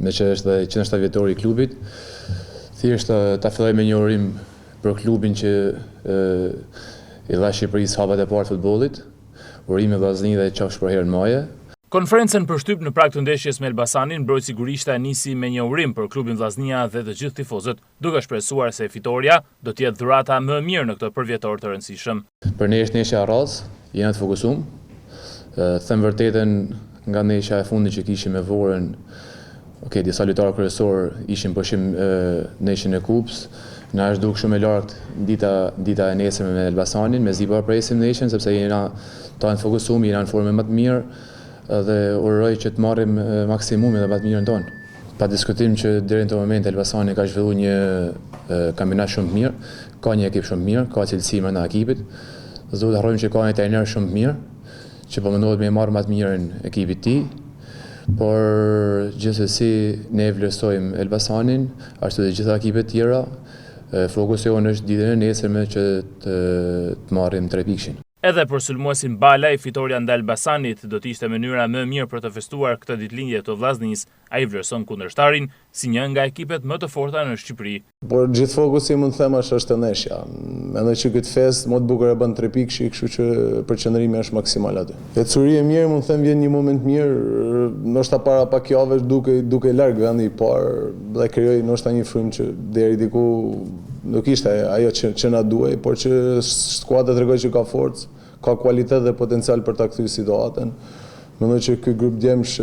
Meqë është dhe 107 vjetori i klubit, thjesht ta filloj me një urim për klubin që i dha Shqipërisë hapat e parë të futbollit. Urime Vllazni dhe qofsh përherë në maje. Konferencën për shtyp në prag të ndeshjes me Elbasanin, mbrojtësi Gurishta e nisi me një urim për klubin Vllaznia dhe të gjithë tifozët, duke shpresuar se fitorja do të jetë dhurata më e mirë në këtë përvjetor të rëndësishëm. Për ne është ndeshja e radhës, jena të fokusum. Them vërtetën nga ndeshja e fundit që kishim me Vorën, ok, disa lojtarë kryesor ishin pushim ndeshjen e kupës, na është duk shumë e largët dita dita e nesërme me Elbasanin, mezi po e presim ndeshjen sepse jena tanë të fokusum, jena në formën më të mirë dhe uroj që të marrim maksimumin dhe më të mirën tonë. Pa diskutim që deri në këtë moment Elbasani ka zhvilluar një kampionat shumë të mirë, ka një ekip shumë të mirë, ka cilësi brenda ekipit. S'duhet të harrojmë që ka një trajner shumë të mirë, që po mundohet me i marrë më të mirën ekipit të tij. Por gjithsesi ne vlerësojmë Elbasanin, ashtu dhe gjitha ekipet tjera. Fokusi jonë është ditën e nesërme që të, të marrim tre pikëshin. Edhe për sulmuesin Balaj, fitorja ndaj Elbasanit do të ishte mënyra më e mirë për të festuar këtë ditëlindje të Vllaznisë. Ai vlerëson kundërshtarin si një nga ekipet më të forta në Shqipëri. Por gjithë fokusi mund të them është është te ndeshja. Mendoj që këtë festë më të bukur e bën tre pikëshi, kështu që përqendrimi është maksimal aty. Ecuri e mirë, mund të them vjen një moment mirë, ndoshta para pak javësh dukej dukej larg vendi i parë dhe krijoi ndoshta një frymë që deri diku Nuk ishte ajo që që na duhej, por që skuadra tregoi që ka forcë, ka kualitet dhe potencial për ta kthyer situatën. Mendoj që ky grup djemsh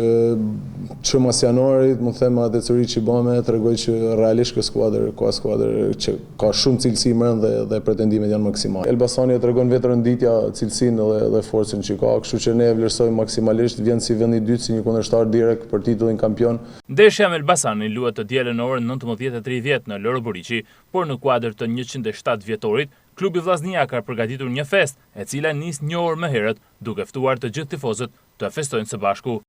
që mas janarit, mund të them me atë ecuri që bëmë, tregoi që realisht kjo skuadër ka skuadër që ka shumë cilësi mbrenda dhe, dhe pretendimet janë maksimale. Elbasani e tregon vetë renditja cilësinë dhe, dhe forcën që ka, kështu që ne e vlerësojmë maksimalisht, vjen si vend i dytë, si një kundërshtar direkt për titullin kampion. Ndeshja me Elbasanin luhet të dielën në orën 19:30 në Loro Boriçi, por në kuadër të 107 vjetorit, klubi Vllaznia ka përgatitur një festë, e cila nis një orë më herët, duke ftuar të gjithë tifozët të festojnë së bashku.